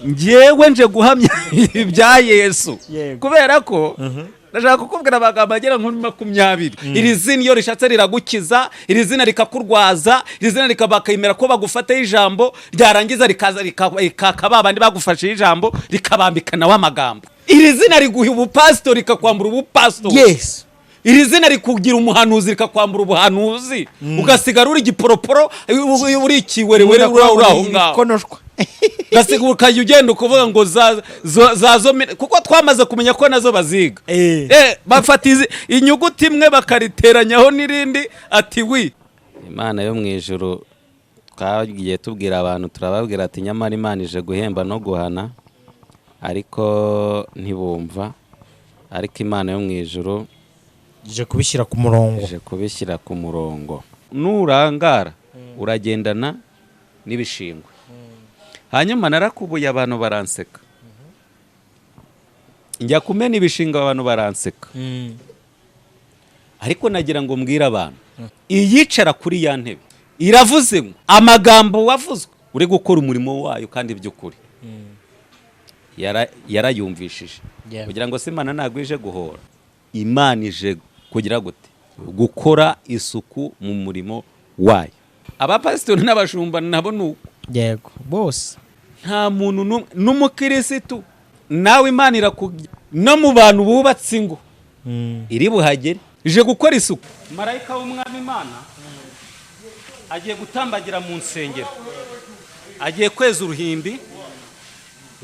Njyewe nje guhamya ibya Yesu. Yego. Kubera ko ndashaka kukubwira amagambo agera nko muri 20. Iri zina iyo rishatse riragukiza, iri zina rikakurwaza, iri zina bakemera ko bagufataho ijambo, ryarangiza rikaza rikaka ba bandi bagufasheho ijambo, rikabambika nawe amagambo. Iri zina riguha ubupasitori, rikakwambura ubupasitori. Iri zina rikugira umuhanuzi, rikakwambura ubuhanuzi, ugasigara uri igiporoporo, uri ikiwerewere, uri aho ngaho. Ibikonoshwa. Ugasiga ukajya ugenda ukuvuga ngo za zo, kuko twamaze kumenya ko nazo baziga. Bafata inyuguti imwe bakariteranyaho n'irindi, ati wi Imana yo mu ijuru. Twagiye tubwira abantu, turababwira ati nyamara Imana ije guhemba no guhana, ariko ntibumva. Ariko Imana yo mu ijuru ije kubishyira ku murongo. Ije kubishyira ku murongo. Nurangara uragendana n'ibishingwe. Hanyuma narakubuye, abantu baranseka, njya kumena ibishingwe, abantu baranseka. Ariko nagira ngo mbwire abantu, iyicara kuri ya ntebe iravuze ngo amagambo wavuzwe uri gukora umurimo wayo kandi by'ukuri yarayumvishije. Kugira ngo se Imana ntabwo ije guhora, Imana ije kugira gute? Gukora isuku mu murimo wayo. Abapasitori n'abashumba nabo ni uko. Yego, bose. Nta muntu n'umwe n'umukirisitu nawe Imana irakujya no mu bantu bubatse ingo, iri buhagere ije gukora isuku. Marayika w'Umwami Imana agiye gutambagira mu nsengero, agiye kweza uruhimbi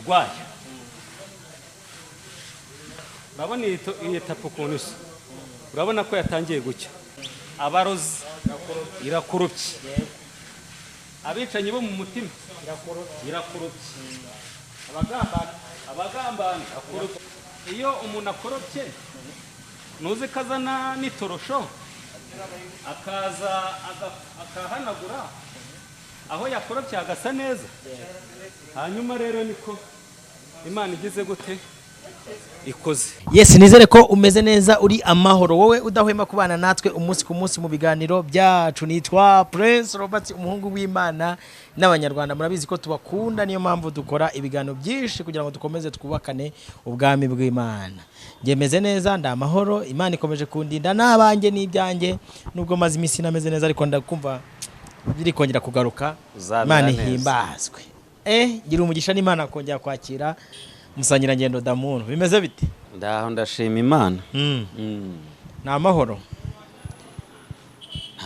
rwayo. Urabona iyi tapi ukuntu isa? Urabona ko yatangiye gucya. Abarozi irakoropye, abicanyi bo mu mutima irakoropye, abagambana irakoropye. Iyo umuntu akoropye, ntuzi ko azana n'itorosho, akaza akahanagura aho yakoropye hagasa neza. Hanyuma rero niko Imana igize gute? Ikoze. Yes, nizere ko umeze neza, uri amahoro, wowe udahwema kubana natwe umunsi ku munsi mu biganiro byacu. Nitwa Prince Robert, umuhungu w'Imana n'Abanyarwanda. Murabizi ko tubakunda, niyo mpamvu dukora ibiganiro byinshi kugira ngo dukomeze twubakane ubwami bw'Imana. Njye meze neza, ndi amahoro, Imana ikomeje kundinda n'abanjye n'ibyanjye, nubwo maze iminsi nameze neza, ariko ndakumva biri kongera kugaruka. Uzamera Imana neza. ihimbazwe. Gira umugisha n'Imana kongera kwakira Musangirangendo Damuntu. Bimeze bite? Ndaho, ndashima Imana. Ni amahoro.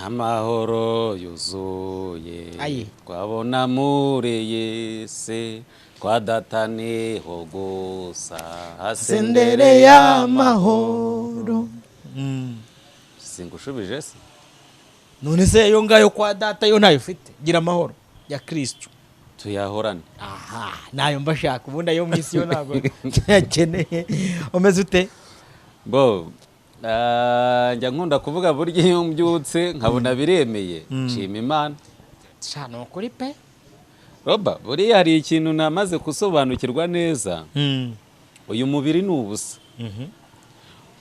Amahoro yuzuye Ayi. twabona muri iyi si, kwa Data niho gusa sendere y'amahoro. Singushubije se? None se iyo ngayo kwa Data yo ntayo ufite? Gira amahoro ya Kristo. Tuyahorane. Aha nayo mbashaka, ubundi ayo mu isi yo ntabwo nyakeneye. Umeze ute? Bo njya nkunda kuvuga, burya iyo mbyutse nkabona biremeye, nshima Imana. Sha, ni ukuri pe. Roba, buriya hari ikintu namaze gusobanukirwa neza. Uyu mubiri ni ubusa.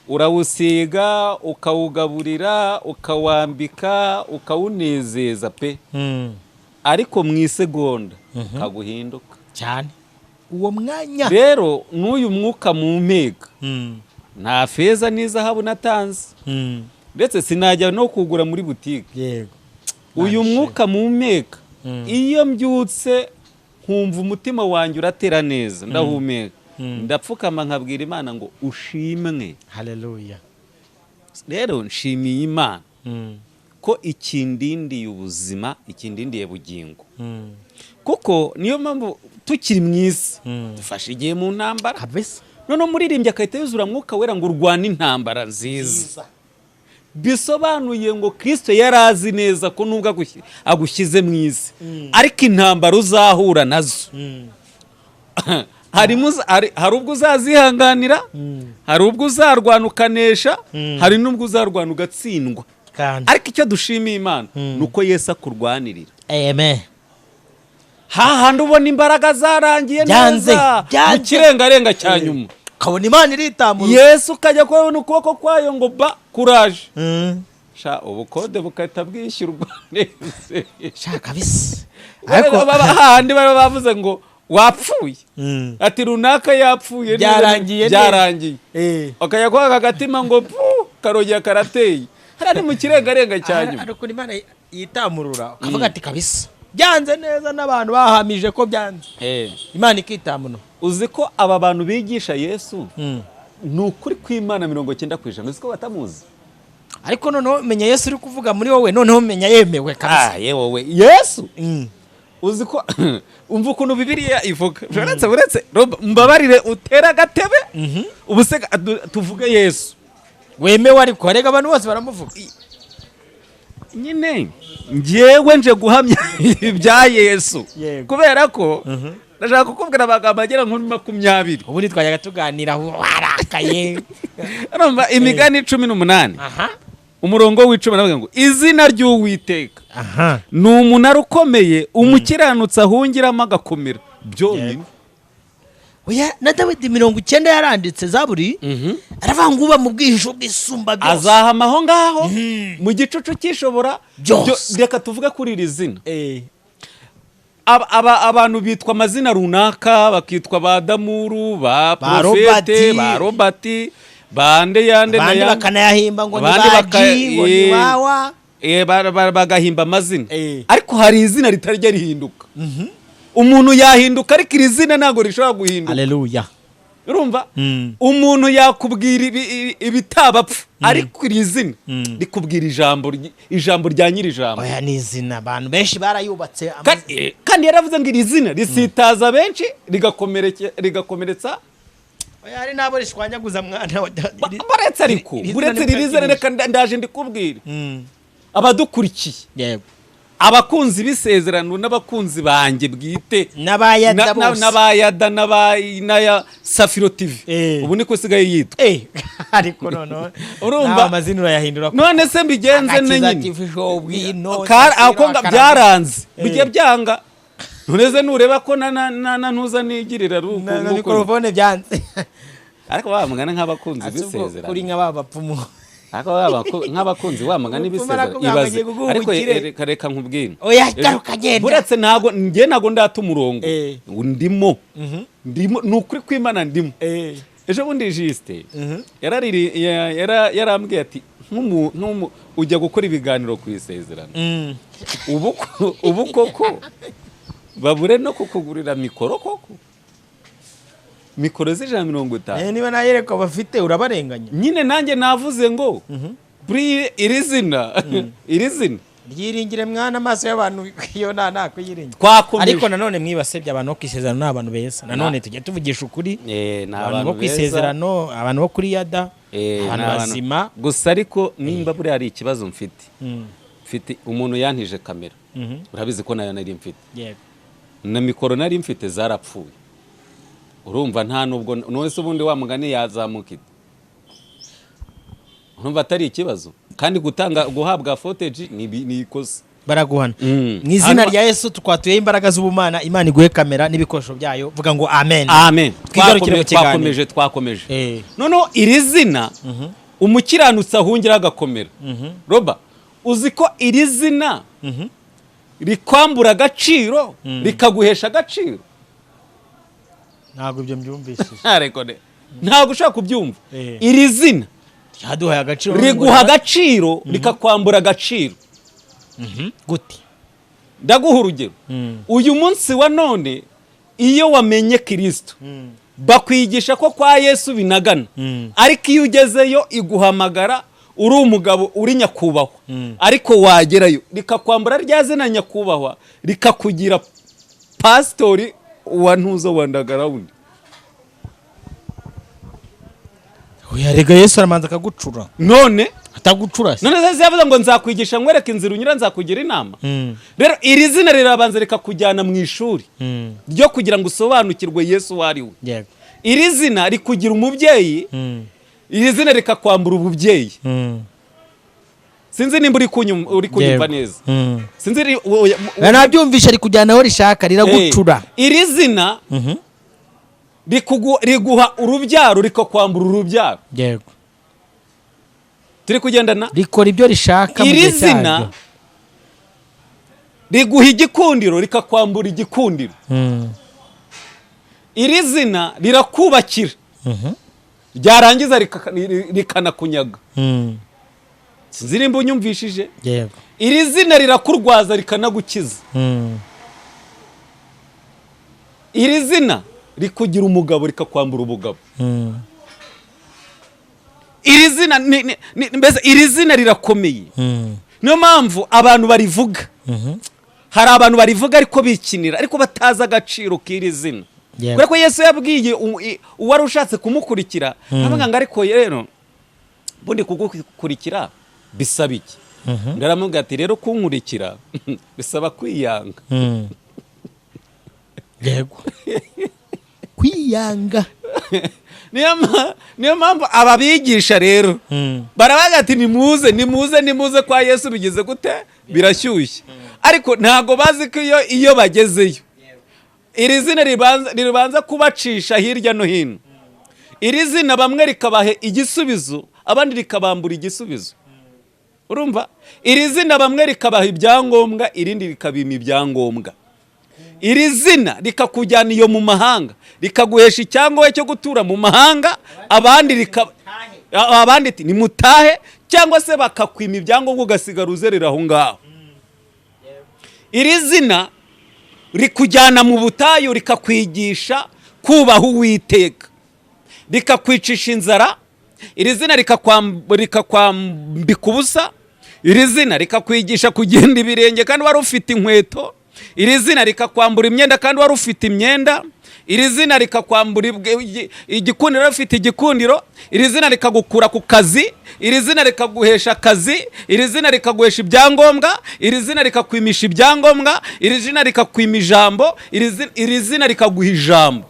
Urawusiga, ukawugaburira, ukawambika, ukawunezeza pe, ariko mu isegonda kaguhinduka. Cyane, uwo mwanya. Rero n'uyu mwuka mu mpega, nta feza n'izahabu natanze, ndetse sinajya no kugura muri butike. Uyu mwuka mu mpeka, iyo mbyutse nkumva umutima wanjye uratera neza, ndahumeka, ndapfukama nkabwira Imana ngo ushimwe. Haleluya. Rero nshimiye Imana ko ikindindiye ubuzima, ikindindiye bugingo, kuko niyo mpamvu tukiri mu isi dufashe igihe mu ntambara. Noneho umuririmbyi agahita yuzura Mwuka Wera ngo urwane intambara nziza. Bisobanuye ngo Kirisito yari azi neza ko nubwo agushyize mu isi, ariko intambara uzahura nazo harimo hari ubwo uzazihanganira, hari ubwo uzarwana ukanesha, hari n'ubwo uzarwana ugatsindwa. Kandi Ariko icyo dushimiye Imana ni uko Yesu akurwanirira. Amen. Hahandi ubona imbaraga zarangiye Byanze, neza mu byanze. kirengarenga cya nyuma, ukabona Imana iritamura. Yesu ukajya kubona ukuboko kwayo ngo ba kuraje, sha, ubukode bugahita bwishyurwa neza. Sha, kabisa. Ariko Ariko hahandi baba bavuze ngo Wapfuye, ati runaka yapfuye. Byarangiye neza. Byarangiye. Akajya kwaka agatima ngo pu, karongera karateye hariya, ni mu kirengarenga cya nyuma. Hari ukuntu Imana yitamurura, ukavuga ati kabisa byanze neza, n'abantu bahamije ko byanze, Imana ikitamuna. Uzi ko aba bantu bigisha Yesu, ni ukuri kw'Imana, 90%, uzi ko batamuzi? Ariko noneho menya Yesu uri kuvuga muri wowe, noneho menya yemewe kabisa. Ah, yewe, Yesu, uzi ko umva ukuntu Bibiliya ivuga? Uretse Roba, mbabarire utere agatebe. Ubu se tuvuge Yesu wemewe, ariko rega abantu bose baramuvuga. Nyine njyewe nje guhamya ibya Yesu. Yego. Kubera ko ndashaka kukubwira amagambo agera nko muri 20. Ubundi twajyaga tuganira warakaye. Urumva Imigani 18, umurongo w'10, navuga ngo izina ry'Uwiteka ni umunara ukomeye, umukiranutsi ahungiramo agakomera byonyine. Oya, na Dawidi 90 yaranditse zaburi, aravuga ngo uba mu bwihisho bw'Isumba Byose azahama aho ngaho mu gicucu cy'Ishobora Byose. Reka tuvuge kuri iri zina. Abantu bitwa amazina runaka, bakitwa ba Damuru, ba Ba Profete, Robert. ba Robert, ba nde yande na Abandi yande. bakanayahimba ngo ni Abandi ba G, ngo ni wawa. Bagahimba amazina. Ariko hari izina ritarya rihinduka. Umuntu yahinduka, ariko iri zina ntabwo rishobora guhinduka. Aleluya. Urumva, umuntu yakubwira ibitabapfa, ariko iri zina rikubwira ijambo ijambo rya nyiri ijambo. Oya, ni izina abantu benshi barayubatse. Kandi yaravuze ngo iri zina risitaza benshi, rigakomeretsa. Oya, hari n'abo rishwanyaguza, mwana wa Buretse, ariko iri zina buretse ni iri zina, reka ndaje ndikubwire. Abadukurikiye, abakunzi b'isezerano n'abakunzi banjye bwite n'abayada bose. N'abayada n'aya Safiro TV, ubu niko isigaye yitwa. Ariko noneho Urumva? nawe amazina urayahindura. None se mbigenze ne? Agakiza Nyine TV Show, bwino ako Safiro, byaranze, bijya byanga. None se nureba ko na ntuza nigirira ari uku na nguku. Mikorofone byanze. Ariko wa mugani nk'abakunzi Ati ubwo b'isezerano, kuri nka ba bapfumu. Ariko nk'abakunzi wa mugani Umupfumu b'isezerano, arakubwira ngo ibaze agiye kuguha ariko ubukire. reka nkubwire. Oya, garuka, genda. Buretse, ntabwo njye ntabwo ndata umurongo. Ndimo, ndimo, ni ukuri kw'Imana, ndimo. Ejo bundi jisite yarambwiye ati nk'umu ujya gukora ibiganiro ku isezerano, ubu koko babure no kukugurira mikoro koko, mikoro z'150? Niba nayerekwa bafite, urabarenganya. Nyine nanjye navuze ngo buriya iri zina Ryiringire mwana, amaso y'abantu iyo nta nakuyiringira. Twakomeje. Ariko nanone mwibasebye, abantu bo ku isezerano ni abantu beza. Nanone tujya tuvugisha ukuri. Ni abantu bo ku beza. isezerano, abantu bo kuri yada, Ni abantu bazima. Gusa ariko nimba buriya hari ikibazo mfite, mfite umuntu yantije kamera. Urabizi ko nayo nari mfite na mikoro nari mfite zarapfuye. Urumva nta nubwo, none se ubundi wa mugani yazamuka ite? Urumva atari ikibazo? Kandi gutanga guhabwa footage ni ikosa. Baraguhana. Mu izina rya Yesu twatuyeho imbaraga z'ubumana, Imana iguhe kamera n'ibikoresho byayo. Vuga ngo amen. Amen. Twigarukire mu kiganiro. Twakomeje. Noneho iri zina umukiranutsi ahungira agakomera. Roba, uzi ko iri zina rikwambura agaciro, rikaguhesha agaciro? Ntabwo ibyo mbyumvishije. Ntareko ntabwo ushobora kubyumva. Iri zina ryaduhaye agaciro. Riguha agaciro, rikakwambura agaciro. Gute? Ndaguha urugero. Uyu munsi wa none, iyo wamenye Kirisito, bakwigisha ko kwa Yesu binagana, ariko iyo ugezeyo iguhamagara uri umugabo, uri nyakubahwa, ariko wagerayo rikakwambura rya zina nyakubahwa, rikakugira pasitori wa ntuzo wa ndagarawundi. Oya, rega Yesu aramanza akagucura. None Atagucura se? None se yavuze ngo nzakwigisha, nkwereke inzira unyura, nzakugira inama. Rero iri zina rirabanza rikakujyana mu ishuri ryo kugira ngo usobanukirwe Yesu uwo ari we. Iri zina rikugira umubyeyi, iri zina rikakwambura ububyeyi. Sinzi nimba uri kunyumva neza. Sinzi oya, Nabyumvishe, rikujyana aho rishaka, riragucura. Iri zina riguha urubyaro, rikakwambura urubyaro. Turi kugendana? Rikora ibyo rishaka mu Iri gihe zina cyaryo. riguha igikundiro, rikakwambura igikundiro. Iri zina rirakubakira, ryarangiza rikanakunyaga. Sinzi nimba unyumvishije. Yego. Iri zina rirakurwaza, rikanagukiza. Iri zina rikugira umugabo, rikakwambura ubugabo. Iri zina mbese iri zina rirakomeye. Niyo mpamvu abantu barivuga, hari abantu barivuga ariko bikinira, ariko batazi agaciro k'iri zina. Kubera ko Yesu yabwiye uwari ushatse kumukurikira, avuga ngo: "Ariko rero bundi kugukurikira bisaba iki?" Ndaramubwira ati: "Rero kunkurikira bisaba kwiyanga." Yego, kwiyanga. Niyo mpamvu ababigisha rero barabaga ati: "Nimuze, nimuze, nimuze kwa Yesu, bigeze gute? Birashyushye." Ariko ntabwo bazi ko iyo bagezeyo iri zina ribanza kubacisha hirya no hino. Iri zina bamwe rikabaha igisubizo, abandi rikabambura igisubizo. Urumva, iri zina bamwe rikabaha ibyangombwa, irindi rikabima ibyangombwa. Iri zina rikakujyana iyo mu mahanga, rikaguhesha icyangombwa cyo gutura mu mahanga, abandi ati: "Nimutahe", cyangwa se bakakwima ibyangombwa, ugasigara uzerera aho ngaho. Iri zina rikujyana mu butayu, rikakwigisha kubaha Uwiteka, rikakwicisha inzara. Iri zina rikakwambika ubusa. Iri zina rikakwigisha kugenda ibirenge kandi wari ufite inkweto. Iri zina rikakwambura imyenda kandi wari ufite imyenda. Iri zina rikakwambura igikundiro wari ufite igikundiro. Iri zina rikagukura ku kazi. Iri zina rikaguhesha akazi. Iri zina rikaguhesha ibyangombwa. Iri zina rikakwimisha ibyangombwa. Iri zina rikakwima ijambo. Iri zina rikaguha ijambo.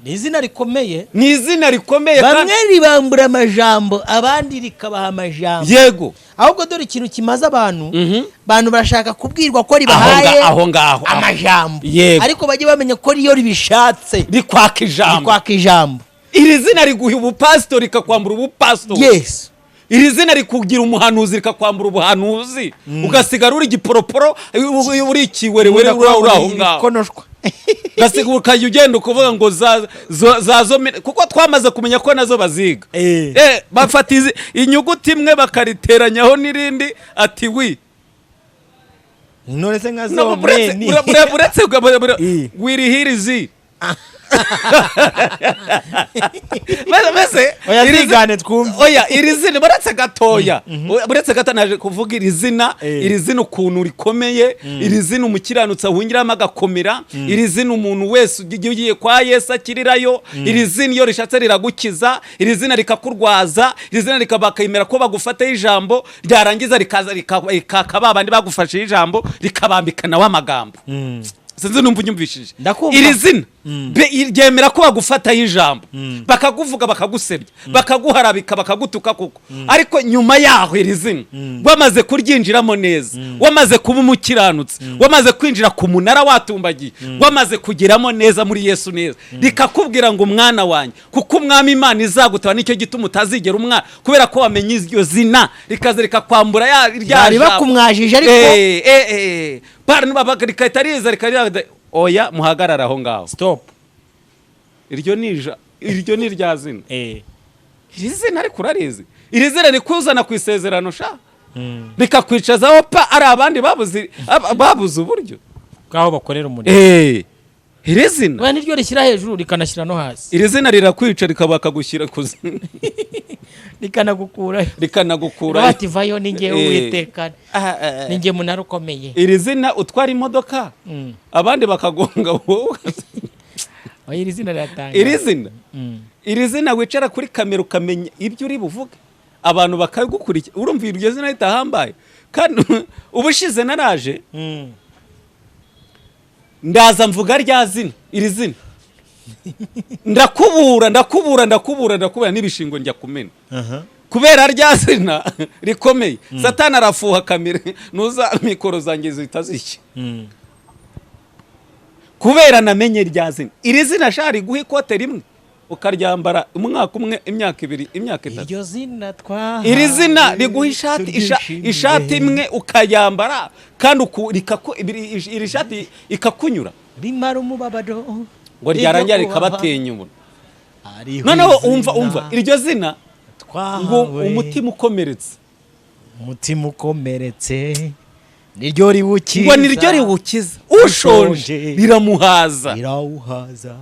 Ni izina rikomeye. Ni izina rikomeye Bamwe ribambura amajambo, abandi rikabaha amajambo. Ahubwo dore ikintu kimaze abantu. Abantu barashaka kubwirwa ko ribahaye Aho ngaho amajambo. Ariko bajye bamenya ko iyo ribishatse rikwaka ijambo. Rikwaka ijambo. Iri zina riguha ubupasitori, rikakwambura ubupasitori. Iri zina rikugira umuhanuzi, rikakwambura ubuhanuzi, ugasigara uri igiporoporo, uri ikiwerewere, uri aho ngaho. Ibikonoshwa. Ugasiga ukajya ugenda ukuvuga ngo za zo kuko twamaze kumenya ko nazo baziga. Bafata inyuguti imwe bakariteranyaho n'irindi, ati wi. None se nka No, zo meni? Uretse wirihirizi mbese Oya, zigane twumve. Oya, iri zina, buretse gatoya, buretse gato, naje kuvuga iri zina. Iri zina ukuntu rikomeye, iri zina umukiranutsi ahungiramo agakomera, iri zina umuntu wese ugiye kwa Yesu akirirayo. Iri zina iyo rishatse riragukiza. Iri zina rikakurwaza. Iri zina bakemera ko bagufataho ijambo, ryarangiza rikaza rikaka ba bandi bagufasheho ijambo, rikabambika nawe amagambo. Sinzi numva unyumvishije. Ndakumva. Iri zina ryemera ko bagufataho ijambo, bakakuvuga, bakagusebya, bakaguharabika, bakagutuka kuko, ariko nyuma yaho iri zina wamaze kuryinjiramo neza, wamaze kuba umukiranutsi, wamaze kwinjira ku munara watumbagiye, wamaze kugeramo neza muri Yesu neza, rikakubwira ngo: "Umwana wanjye, kuko Umwami Imana izagutaba, nicyo gituma utazigera umwana, kubera ko wamenye iryo zina." Rikaza rikakwambura ya rya Bari jambo. bakumwajije ariko. Rigahita riza rikagira: "Oya, muhagarare aho ngaho." Stop. Iryo ni irya zina. Iri zina ariko urarizi? Iri zina rikuzana ku isezerano sha, rikakwicazaho pa ari abandi babuze uburyo bw'aho bakorera umurimo. Iri zina Oya, niryo rishyira hejuru rikanashyira no hasi. Iri zina rirakwica, rikaba bakagushyira kuzimu. Rikanagukurayo. Rikanagukura. Bati: "Vayo, ni njyewe Uwiteka, ni njye munara ukomeye." Iri zina utwara imodoka, abandi bakagonga, wowe Oya, iri zina riratanga. Iri zina, iri zina wicara kuri kamera ukamenya ibyo uri buvuge, abantu bakagukurikira. Urumva iryo zina ritahambaye? Kandi ubushize naraje, ndaza mvuga rya zina, iri zina, ndakubura, ndakubura, ndakubura, ndakubura n'ibishingo njya kumena kubera rya zina rikomeye. Satani arafuha, kamera nuza mikoro zanjye zihita zishya kubera namenye rya zina. Iri zina sha riguha ikote rimwe ukaryambara umwaka umwe, imyaka 2, imyaka 3. Iryo zina twahawe Iri zina riguha ishati turyishimire. Ishati imwe ukayambara kandi iri shati ikakunyura. Rimara umubabaro. Ngo ryarangira Iryo kubahwa. rikabatinyura. Hariho Noneho izina umva iryo zina ngo twahawe. Umutima ukomeretse. Umutima ukomeretse niryo riwukiza. Ngo niryo riwukiza, ushonje Ushonje. riramuhaza. Rirawuhaza.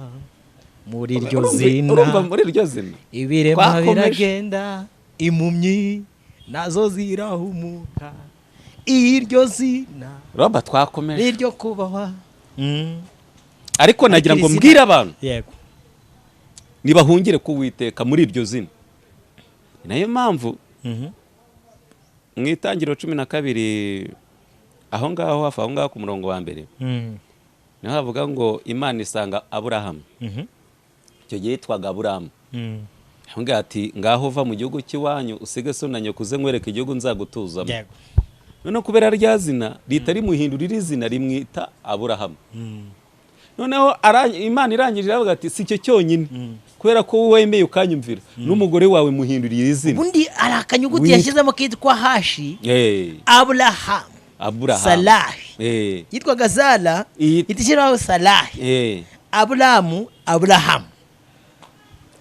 Muri iryo Urumva zina muri iryo zina ibirema Twakomeje. biragenda, impumyi nazo zirahumuka. Iryo zina Roba, twakomeje. niryo kubahwa. Ariko nagira ngo Ariko iri mbwire zina- abantu Yego. nibahungire ku Witeka muri iryo zina. Ni nayo mpamvu mu Itangiriro 12, aho ngaho hafi aho ngaho ku murongo wa mbere, niho havuga ngo Imana isanga Aburahamu. Icyo gihe yitwaga Aburahamu. Aramubwira ati: "Ngaho uva mu gihugu cy'iwanyu, usige so na nyoko, uze nkwereke igihugu nzagutuzamo." Noneho kubera rya zina rihita rimuhindura iri zina, rimwita Aburahamu. Noneho Imana irangije iravuga ati: "Si icyo cyonyine, kubera ko wowe wemeye ukanyumvira, n'umugore wawe muhinduriye iri zina." Ubundi hari akanyuguti yashyizemo kitwa hashi. Aburahamu. Aburahamu. Salahi. Yitwaga Zara. Ihita ishyiraho Salahi. Aburamu, Aburahamu.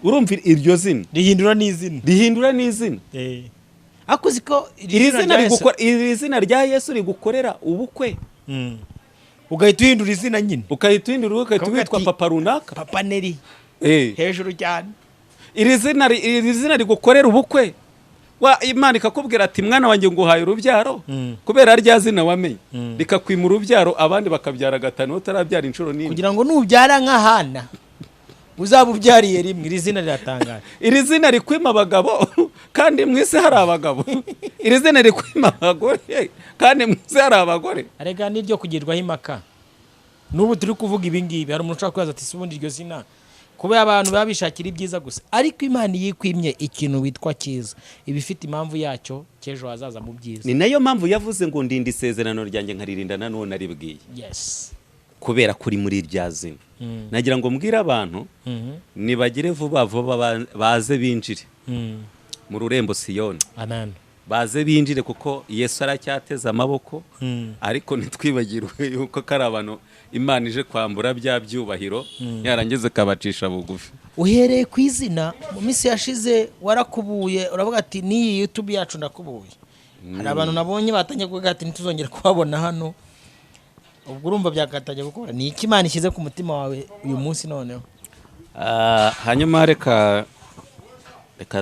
Urumva iryo zina rihindura n'izina. Rihindura n'izina. Ariko uzi ko iri zina iri zina rya Yesu rigukorera ubukwe. Ugahita uhindura izina nyine. Ukahita uhindura ubukwe, ugahita Ukavuga witwa ati, papa runaka. Papa Neri. Hejuru cyane. Iri zina rigukorera ubukwe, wa Imana ikakubwira ati: "Mwana wanjye, nguhaye urubyaro." Kubera rya zina wamenye, rikakwima urubyaro, abandi bakabyara gatanu, utarabyara inshuro n'imwe. Kugira ngo nubyara nka Hana uzaba ubyariye rimwe. Iri zina riratangaje. Iri zina rikwima abagabo kandi mu isi hari abagabo. Iri zina rikwima abagore kandi mu isi hari abagore. Arega n'iryo kugirwaho impaka. N'ubu turi kuvuga ibi ngibi, hari umuntu ushobora kwibaza ati: "Si ubundi iryo zina?" Kuba abantu baba bishakira ibyiza gusa, ariko Imana iyo ikwimye ikintu witwa cyiza, iba ifite impamvu yacyo cy'ejo hazaza mu byiza. Ni nayo mpamvu yavuze ngo: "Ndinda isezerano ryanjye nkaririnda na none naribwiye." Kubera kuri muri irya zina, nagira ngo mbwire abantu nibagire vuba vuba baze binjire mu rurembo Siyoni. Amen. Baze binjire kuko Yesu aracyateze amaboko. Ariko ntitwibagirwe yuko ko ari abantu Imana ije kwambura bya byubahiro, yarangiza ikabacisha bugufi. Uhereye ku izina, mu minsi yashize warakubuye, uravuga ati: "N'iyi YouTube yacu ndakubuye." Hari abantu nabonye batangiye kuvuga ati: "Ntituzongere kubabona hano." Ubwo urumva byakatangiye gukora. Ni iki Imana ishyize ku mutima wawe uyu munsi noneho? Hanyuma reka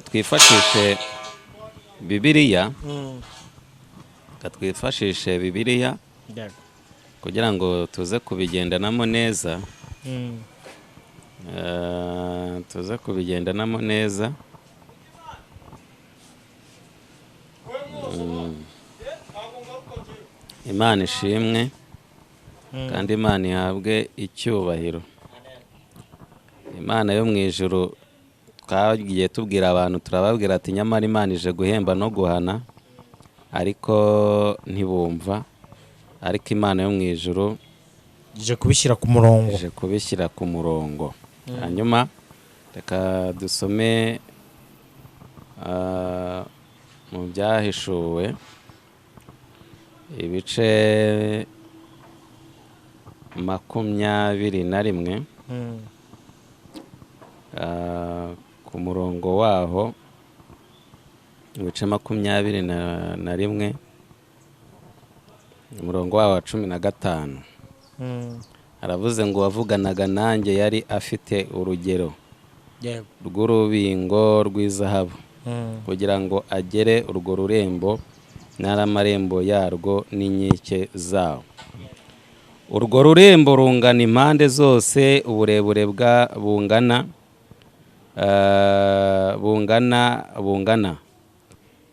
twifashishe Bibiliya, reka twifashishe Bibiliya kugira ngo tuze kubigendanamo neza. Tuze kubigendanamo neza. Imana ishimwe kandi Imana ihabwe icyubahiro. Imana yo mu ijuru, twagiye tubwira abantu, turababwira ati: "Nyamara Imana ije guhemba no guhana," ariko ntibumva. Ariko Imana yo mu ijuru ije kubishyira ku murongo. Ije kubishyira ku murongo. Hanyuma reka dusome mu Byahishuwe ibice 21, ku murongo waho, ibice 21, umurongo waho wa 15. Aravuze ngo: "Wavuganaga nanjye yari afite urugero rw'urubingo rw'izahabu kugira ngo agere urwo rurembo n'amarembo yarwo n'inkike zawo. Urwo rurembo rungana impande zose, uburebure bwa bungana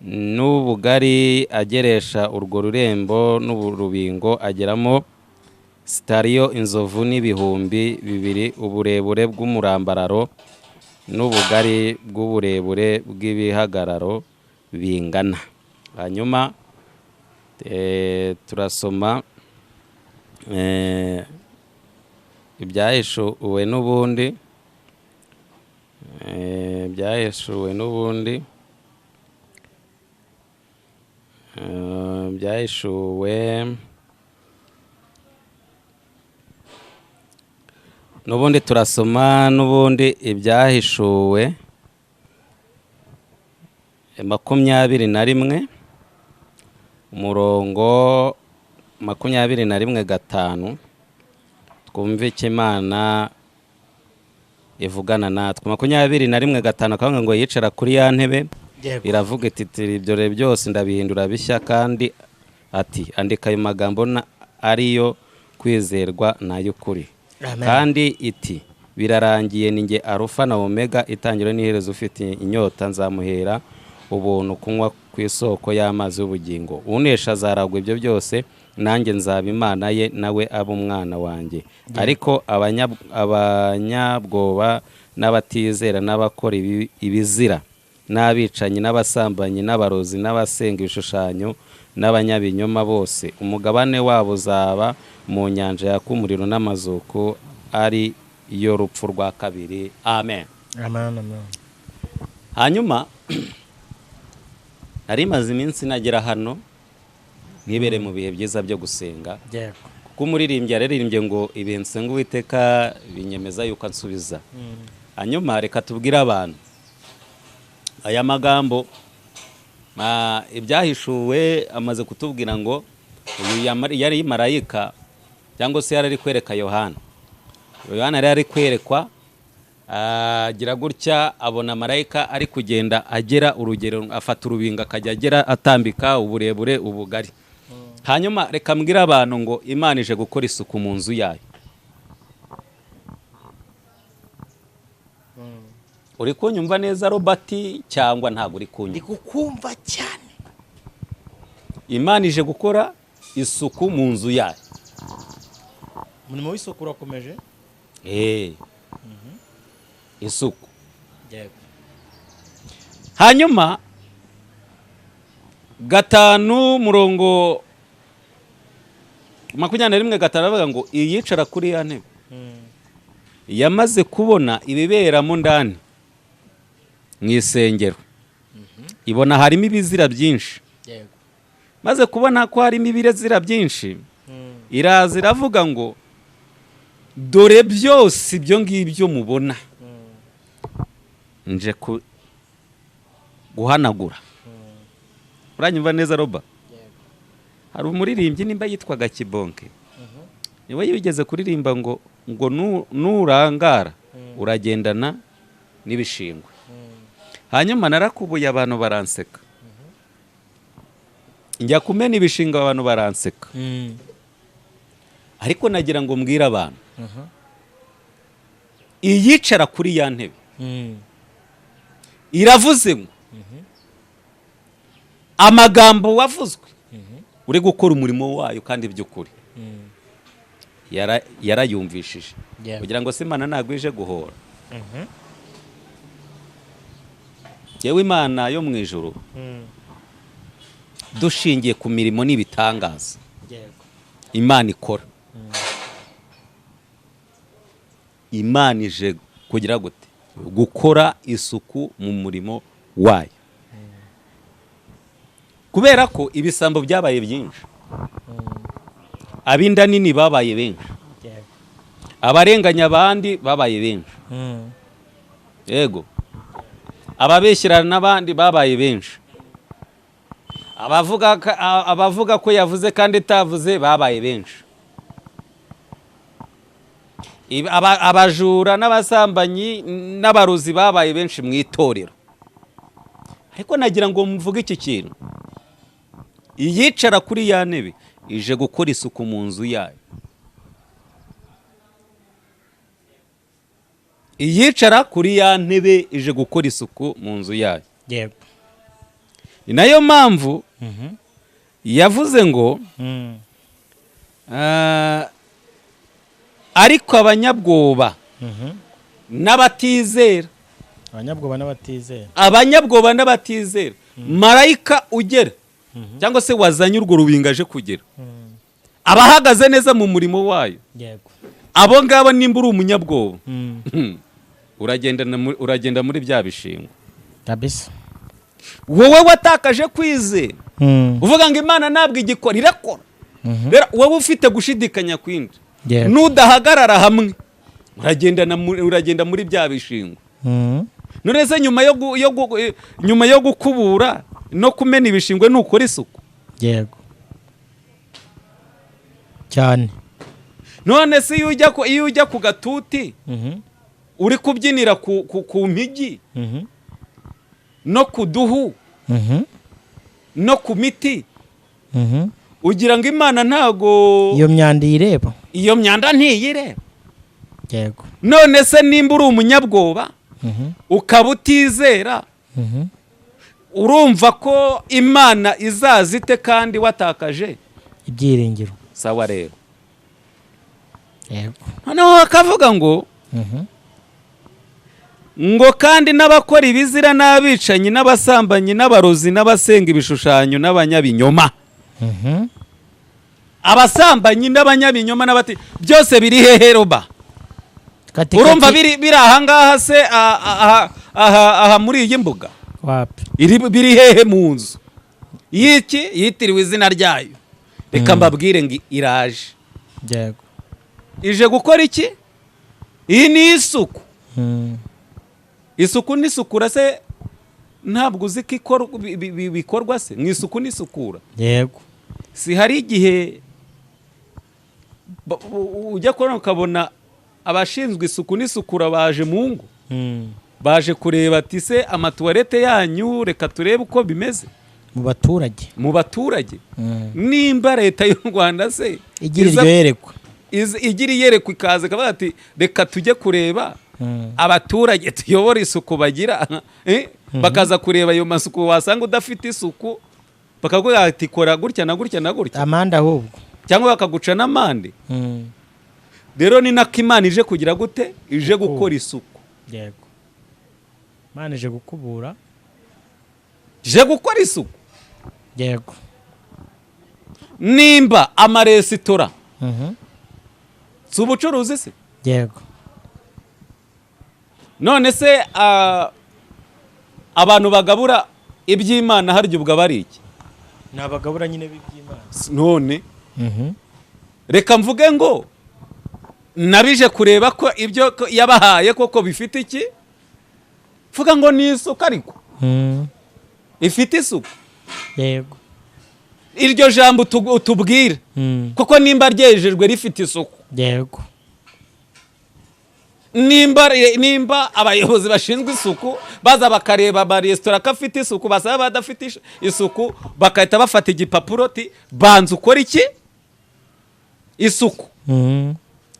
n'ubugari. Ageresha urwo rurembo n'urubingo, ageramo sitariyo inzovu n'2,000, uburebure bw'umurambararo n'ubugari bw'uburebure bw'ibihagararo bingana." Hanyuma turasoma Ibyahishuwe n'ubundi, Ibyahishuwe n'ubundi, Ibyahishuwe N'ubundi turasoma n'ubundi Ibyahishuwe 21, umurongo 21:5, twumve icyo Imana ivugana natwe. 21:5 akavuga ngo: "Yicara kuri ya ntebe iravuga iti: 'Tiri ibyo rero byose ndabihindura bishya.' Kandi ati: 'Andika ayo magambo ariyo kwizerwa n'ay'ukuri.' Amen. Kandi iti: 'Birarangiye, ni njye Arufa na Omega, itangiriro n'iherezo. Ufite inyota nzamuhera ubuntu kunywa ku isoko y'amazi y'ubugingo. Unesha azaragwa ibyo byose, nanjye nzaba Imana ye, nawe abe umwana wanjye. Ariko abanyabwoba n'abatizera n'abakora ibizira n'abicanyi n'abasambanyi n'abarozi n'abasenga ibishushanyo n'abanyabinyoma bose, umugabane wabo uzaba mu nyanja yaka umuriro n'amazuku, ari yo rupfu rwa kabiri.' Amen." Amen, amen. Hanyuma nari maze iminsi nagera hano nkibere mu bihe byiza byo gusenga, kuko umuririmbyi yararirimbye ngo: "Ibihe nsenga Uwiteka binyemeza yuko ansubiza." Hanyuma reka tubwire abantu aya magambo. Ibyahishuwe amaze kutubwira ngo uyu yari marayika, cyangwa se yari ari kwereka Yohana. Yohana yari ari kwerekwa, agira gutya abona marayika ari kugenda agera urugero, afata urubingo akajya agera atambika uburebure, ubugari. Hanyuma reka mbwire abantu ngo Imana ije gukora isuku mu nzu yayo. Uri kunyumva neza, Robert, cyangwa ntabwo uri Ndi kunyumva? kukumva cyane. Imana ije gukora isuku mu nzu yayo. Umurimo w'isuku urakomeje. Isuku. Yego. Hanyuma 5, murongo 21:5 aravuga ngo: "Iyicara kuri ya ntebe yamaze kubona ibiberamo ndani mu isengero, ibona harimo ibizira byinshi. Maze kubona ko harimo ibizira byinshi, iraza iravuga ngo: 'Dore byose ibyo ngibyo mubona nje guhanagura.'" Uranyumva neza, Roba? Hari umuririmbyi nimba yitwaga Kibonke, niwe yigeze kuririmba ngo nurangara uragendana n'ibishingwe. Hanyuma narakubuye abantu baranseka, njya kumena ibishingwe abantu baranseka, ariko nagira ngo mbwire abantu: iyicara kuri ya ntebe iravuze ngo amagambo wavuzwe uri gukora umurimo wayo kandi by'ukuri yarayumvishije. Kugira ngo se Imana ntabwo ije guhora? Yewe, Imana yo mu ijuru, dushingiye ku mirimo n'ibitangaza Imana ikora, Imana ije kugira gute? Gukora isuku mu murimo wayo, kubera ko ibisambo byabaye byinshi, ab'inda nini babaye benshi, abarenganya abandi babaye benshi, yego, ababeshyirana n'abandi babaye benshi, abavuga ko yavuze kandi itavuze babaye benshi, abajura n'abasambanyi n'abarozi babaye benshi mu itorero. Ariko nagira ngo mvuge iki kintu: iyicara kuri ya ntebe ije gukora isuku mu nzu yayo. Iyicara kuri ya ntebe ije gukora isuku mu nzu yayo. Ni nayo mpamvu yavuze ngo: "Ariko abanyabwoba n'abatizera." Abanyabwoba n'abatizera. Abanyabwoba n'abatizera. Marayika ugera, cyangwa se wazanye urwo rubingo, aje kugera abahagaze neza mu murimo wayo. Abo ngabo, nimba uri umunyabwoba, uragenda muri bya bishingwe. Kabisa. Wowe watakaje kwizera, uvuga ngo Imana ntabwo igikora, irakora. Rero wowe ufite gushidikanya kwinshi, nudahagarara hamwe. Uragenda muri bya bishingwe. None se nyuma yo gukubura no kumena ibishingwe nukora isuku? Yego cyane. None se iyo ujya ku gatuti uri kubyinira ku mpigi no ku duhu no ku miti, ugira ngo Imana ntago iyo myanda iyireba? Iyo myanda ntiyireba? Yego. None se nimba uri umunyabwoba, ukaba utizera, urumva ko Imana izaza ite kandi watakaje ibyiringiro? Sawa rero. Yego. Noneho bakavuga ngo ngo kandi n'abakora ibizira n'abicanyi n'abasambanyi n'abarozi n'abasenga ibishushanyo n'abanyabinyoma. Abasambanyi n'abanyabinyoma n'abati byose biri hehe, roba? Urumva biri ahangaha se, aha muri iyi mbuga? Wapi. Biri hehe? Mu nzu y'iki yitiriwe izina ryayo. Reka mbabwire ngo iraje. Ije gukora iki? Iyi ni isuku. Isuku n'isukura se ntabwo uzi ko bikorwa se mu isuku n'isukura? Yego. Si hari igihe ujya kubona ukabona abashinzwe isuku n'isukura baje mu ngo, baje kureba ati: "Se amatuwarete yanyu, reka turebe uko bimeze." Mu baturage. Mu baturage. Nimba Leta y'u Rwanda se igira iryo yerekwa, igira iyerekwa, ikaza ikavuga ati: "Reka tujye kureba abaturage tuyobora isuku bagira," bakaza kureba ayo masuku, wasanga udafite isuku bakavuga ati: "Kora gutya na gutya na gutya." Amande ahubwo. Cyangwa bakaguca n'amande. Rero ni nako Imana ije kugira gute? Ije gukora isuku. Yego, Imana ije gukubura. Ije gukora isuku. Nimba amaresitora, si ubucuruzi se? Yego. None se abantu bagabura iby'Imana harya ubwo aba ari iki? Ni abagabura nyine b'iby'Imana. None reka mvuge ngo nabije kureba ko ibyo ko yabahaye koko bifite iki? Vuga ngo ni isuku, ariko ifite isuku. Iryo jambo utubwira koko nimba ryejejwe, rifite isuku. Nimba abayobozi bashinzwe isuku baza bakareba amaresitora ko afite isuku, basaba badafite isuku, bagahita bafata igipapuro ti: "Banza ukora iki? Isuku."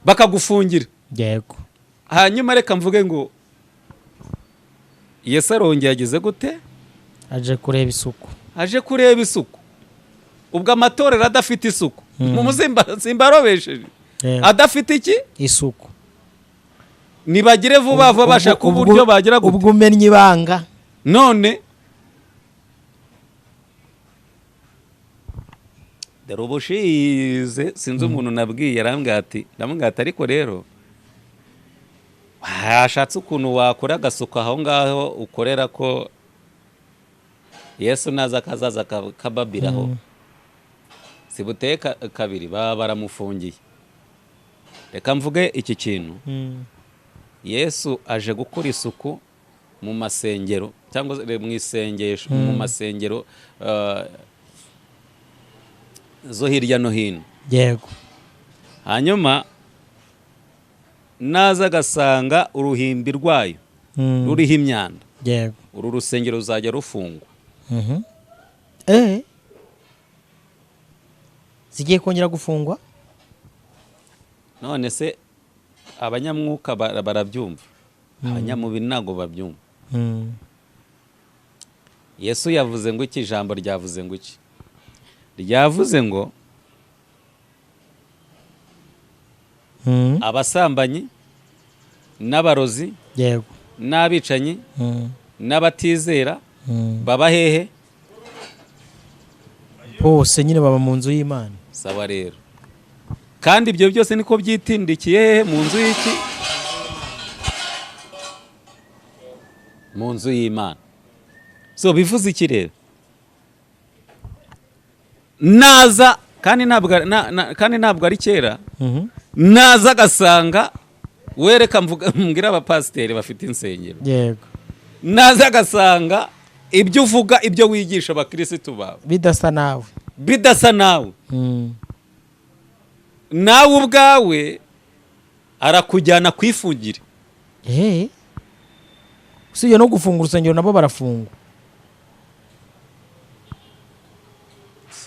Bakagufungira. Hanyuma reka mvuge ngo Yesu arongeye ageze gute? Aje kureba isuku. Aje kureba isuku. Ubwo amatorero adafite isuku, mu muzimba simbarobesheje, adafite iki? Isuku. Nibagire vuba vuba bashaka uburyo bagira gute? Ubwo umennye ibanga. None dore ubushize sinzi umuntu nabwiye, arambwira ati, ndamubwira ati: "Ariko rero washatse ukuntu wakora agasuku aho ngaho ukorera, ko Yesu naza akazaza kababiraho si buteye kabiri baba baramufungiye." Reka mvuge iki kintu: Yesu aje gukora isuku mu masengero, cyangwa se mu isengesho, mu masengero zo hirya no hino. Hanyuma naza agasanga uruhimbi rwayo ruriho imyanda, uru rusengero ruzajya rufungwa. Zigiye kongera gufungwa? None se abanyamwuka barabyumva, abanyamubiri ntabwo babyumva. Yesu yavuze ngo iki? Ijambo ryavuze ngo iki? Ryavuze ngo abasambanyi n'abarozi n'abicanyi n'abatizera baba hehe? Bose nyine baba mu nzu y'Imana. Sawa rero, kandi ibyo byose niko byitindikiye hehe? Mu nzu y'iki? Mu nzu y'Imana. So bivuze iki rero? Naza kandi ntabwo ari kera, naza agasanga Wereka mvuga mbwira abapasiteri bafite insengero. Yego. Naza agasanga ibyo uvuga, ibyo wigisha abakirisitu bawe bidasa nawe, bidasa nawe, nawe ubwawe arakujyana kwifungire. Usibye no gufunga urusengero, nabo barafungwa.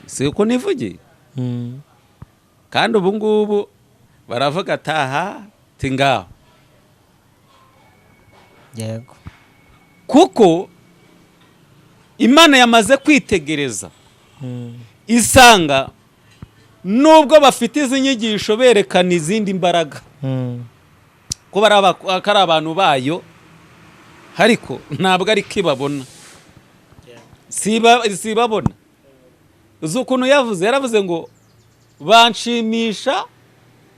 Si uko nivugiye? Kandi ubu ngubu baravuga ataha ngaho. Yego. Kuko Imana yamaze kwitegereza, isanga nubwo bafite izi nyigisho berekana izindi mbaraga, ko ari abantu bayo, ariko ntabwo ari kibabona, sibabona. Uzi ukuntu yavuze? Yaravuze ngo banshimisha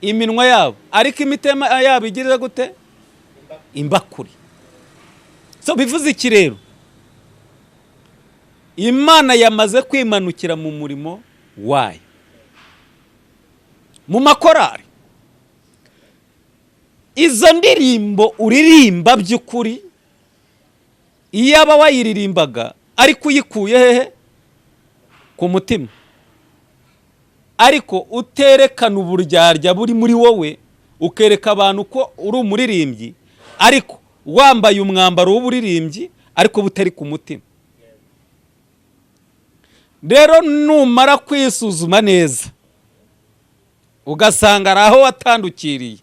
iminwa yabo, ariko imitima yabo igira gute? Imbakuri. So bivuze iki rero? Imana yamaze kwimanukira mu murimo wayo, mu makorari. Izo ndirimbo uririmba by'ukuri, iyaba wayiririmbaga ariko uyikuye hehe? Ku mutima, ariko uterekana uburyarya buri muri wowe, ukereka abantu ko uri umuririmbyi ariko wambaye umwambaro w'uburirimbyi ariko butari ku mutima. Rero numara kwisuzuma neza ugasanga ari aho watandukiriye,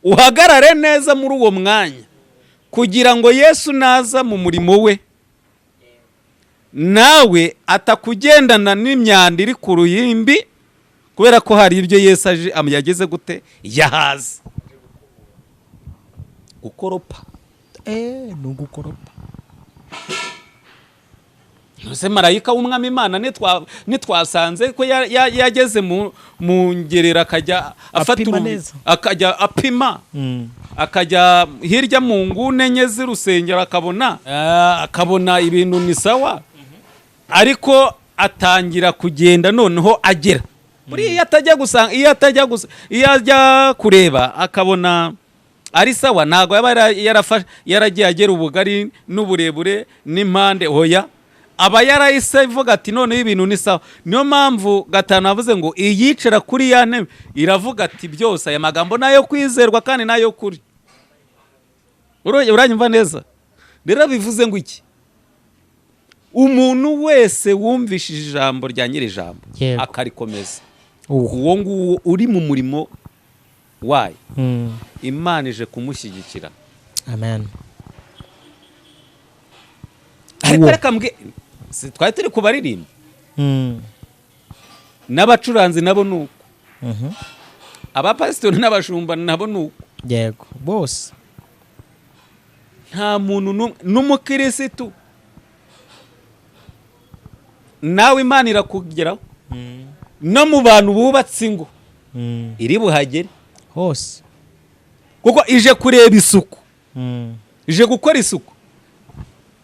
uhagarare neza muri uwo mwanya, kugira ngo Yesu naza mu murimo we nawe atakugendana n'imyanda iri ku ruhimbi, kubera ko hari ibyo Yesu aje yageze gute? Yahaze gukoropa. Ni ugukoropa. Ese marayika w'umwami Imana nitwasanze ko yageze mu ngerero, akajya afata, akajya apima, akajya hirya mu nguni enye z'urusengero, akabona ibintu ni sawa, ariko atangira kugenda noneho agera buriya atajya gusanga, iyo atajya gusa, iyo ajya kureba akabona ari sawa, ntabwo yaba yaragiye agera ubugari n'uburebure n'impande. Hoya, aba yarahise ivuga ati noneho ibintu ni sawa. Niyo mpamvu gatanu avuze ngo iyicara kuri ya ntebe iravuga ati byose aya magambo nayo kwizerwa kandi nayo kuri. Uranyumva neza? Rero bivuze ngo iki? Umuntu wese wumvishije ijambo rya nyiri ijambo akarikomeza, uwo nguwo uri mu murimo wayo, Imana ije kumushyigikira. Amen. Ariko reka mbwe, twari turi kubaririmba n'abacuranzi nabo ni uko, abapasitori n'abashumba nabo ni uko. Yego, bose. Nta muntu n'umukirisitu nawe Imana irakugeraho, no mu bantu bubatse ingo iri buhagere hose, kuko ije kureba isuku, ije gukora isuku,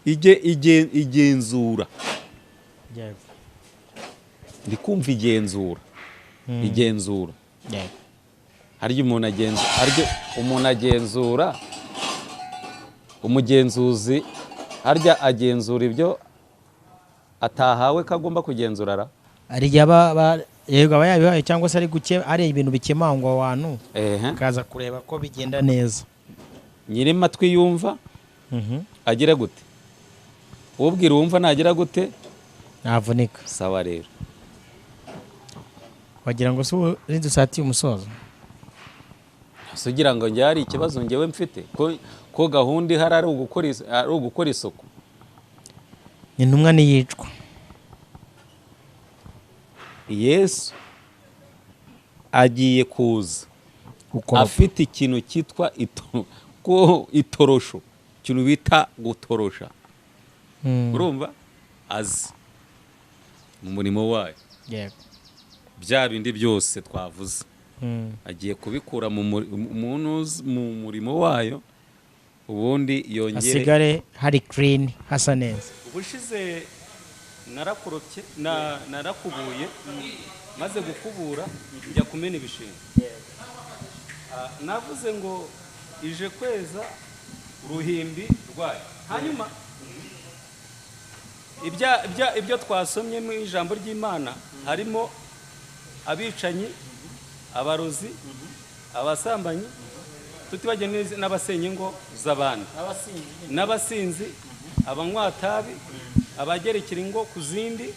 igenzura. Ndi kumva igenzura, igenzura. Harya umuntu agenzura, umugenzuzi harya agenzura ibyo atahawe ko agomba kugenzura ra? Ari yego, aba yabihaye, cyangwa se ari guke, ari ibintu bikemangwa abantu kaza kureba ko bigenda neza. Nyiri matwi yumva agira gute? Ubwira wumva nagira gute? Navunika. Sawa rero. Wagira ngo se ridusati umusozo. Sugira ngo njye hari ikibazo ngewe mfite ko gahunda ihari ari ugukora isuku. Intumwa niyicwa. Yesu agiye kuza afite ikintu cyitwa itorosho, ikintu bita gutorosha. Urumva azi mu murimo wayo. Yego. Bya bindi byose twavuze agiye kubikura mu murimo wayo, ubundi yongere hasigare hari clean, hasa neza. Ubushize narakorotse, narakubuye, maze gukubura njya kumena ibishingwe. Navuze ngo Ije kweza uruhimbi rwayo. Hanyuma ibyo twasomye mu ijambo ry'Imana harimo abicanyi, abarozi, abasambanyi, tutibagiwe n'abasenya ingo z'abandi, n'abasinzi, abanywatabi, abagerekera ingo ku zindi.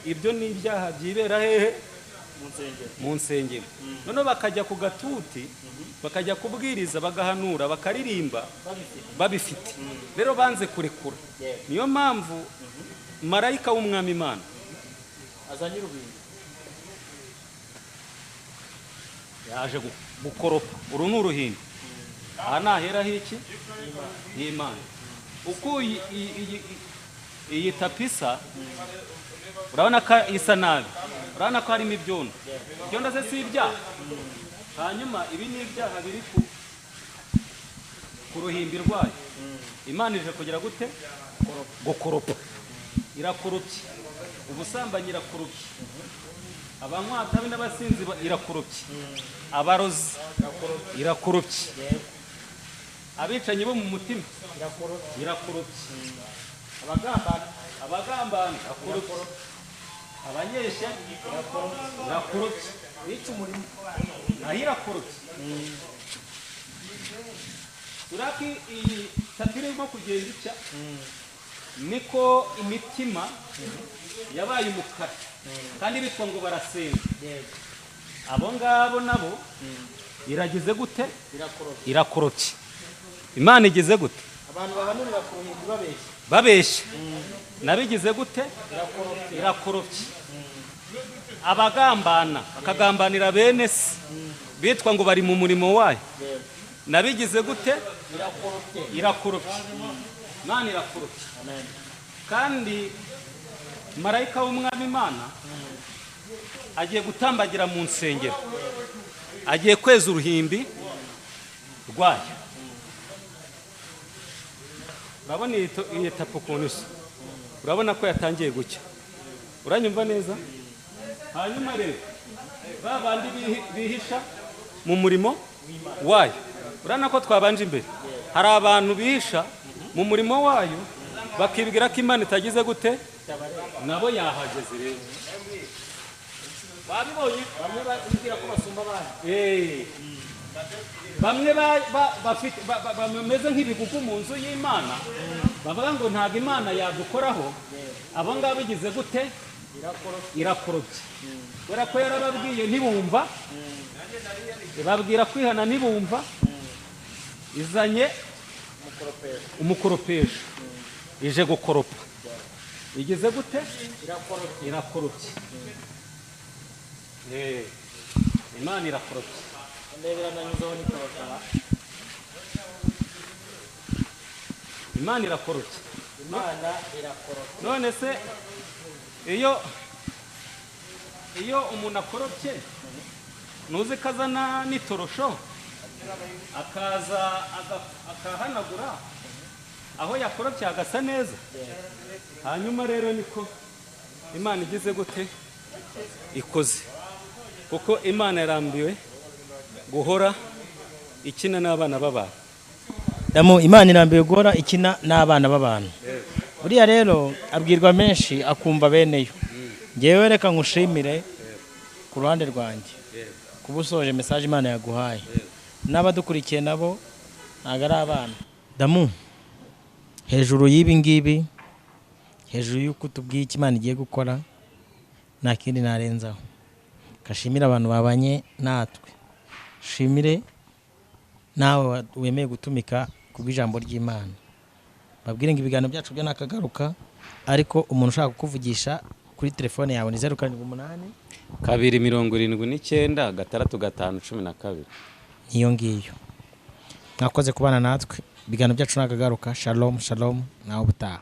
Ibyo ni ibyaha byibera hehe? Mu nsengero. Noneho bakajya ku gatuti, bakajya kubwiriza, bagahanura, bakaririmba babifite. Rero banze kurekura. Niyo mpamvu marayika w'umwami Imana azanye urubingo, yaje gukoropa. Uru ni uruhimbi. Aha naheraho iki? Y'Imana. Uko iyi tapi isa, urabona ko isa nabi, urabona ko harimo ibyondo. Ibyondo se si ibyaha? Hanyuma ibi ni ibyaha biri ku ruhimbi rwayo. Imana ije kugira gute? Gukoropa. Irakoropye. Ubusambanyi irakoropye. Abanywatabi n'abasinzi irakoropye. Abarozi irakoropye. Abicanyi bo mu mutima irakoropye. Abagambana irakoropye. Abanyeshyari irakoropye. Bica umurimo naho irakoropye. Uraki iyi tapi irimo kugenda icya, niko imitima yabaye umukara, kandi bitwa ngo barasenga. Abo ngabo nabo iragize gute? Irakoropye. Imana igize gute? Abantu bahanurira ku ruhimbi babeshya. Babeshya. Nabigize gute? Irakoropye. Abagambana bakagambanira bene se bitwa ngo bari mu murimo wayo, nabigize gute? Irakoropye. Imana irakoropye. Kandi marayika w'umwami Imana agiye gutambagira mu nsengero, agiye kweza uruhimbi rwayo. Urabona iyi tapi ukuntu isa, urabona ko yatangiye gucya. Uranyumva neza? Hanyuma rero ba bandi bihisha mu murimo wayo, urabona ko twabanje imbere, hari abantu bihisha mu murimo wayo bakibwira ko Imana itagize gute, nabo yahageze. Rero babibonye, bamwe babwira ko basumba abandi. Bamwe bafite bameze nk'ibigugu mu nzu y'Imana, bavuga ngo ntabwo Imana yadukoraho. Abo ngabo bigize gute? Irakoropye. Kubera ko yarababwiye ntibumva, ibabwira kwihana ntibumva, izanye umukoropesho, ije gukoropa. Igeze gute? Irakoropye. Imana irakoropye. Imana irakoropye. None se iyo umuntu akoropye, ntuzi ko azana n'itorosho akaza akahanagura aho yakoropye hagasa neza. Hanyuma rero niko Imana igize gute? Ikoze. Kuko Imana yarambiwe guhora ikina n'abana b'abantu. Damu, Imana irambiwe guhora ikina n'abana b'abantu. Buriya rero abwirwa menshi akumva beneyo. Ngewe reka nkushimire ku ruhande rwanjye kuba usoje message Imana yaguhaye. N'abadukurikiye nabo ntabwo ari abana. Damu, hejuru y'ibi ngibi, hejuru y'uko tubwiye icyo Imana igiye gukora, nta kindi narenzaho. Kashimire abantu babanye natwe, shimire nawe wemeye gutumika kubw'ijambo ry'Imana. Babwire ngo ibiganiro byacu byo nakagaruka, ariko umuntu ushaka kukuvugisha kuri telefone yawe ni 078 279 65 12. Niyo ngiyo. Mwakoze kubana natwe, ibiganiro byacu nakagaruka. Shalom shalom, nawe ubutaha.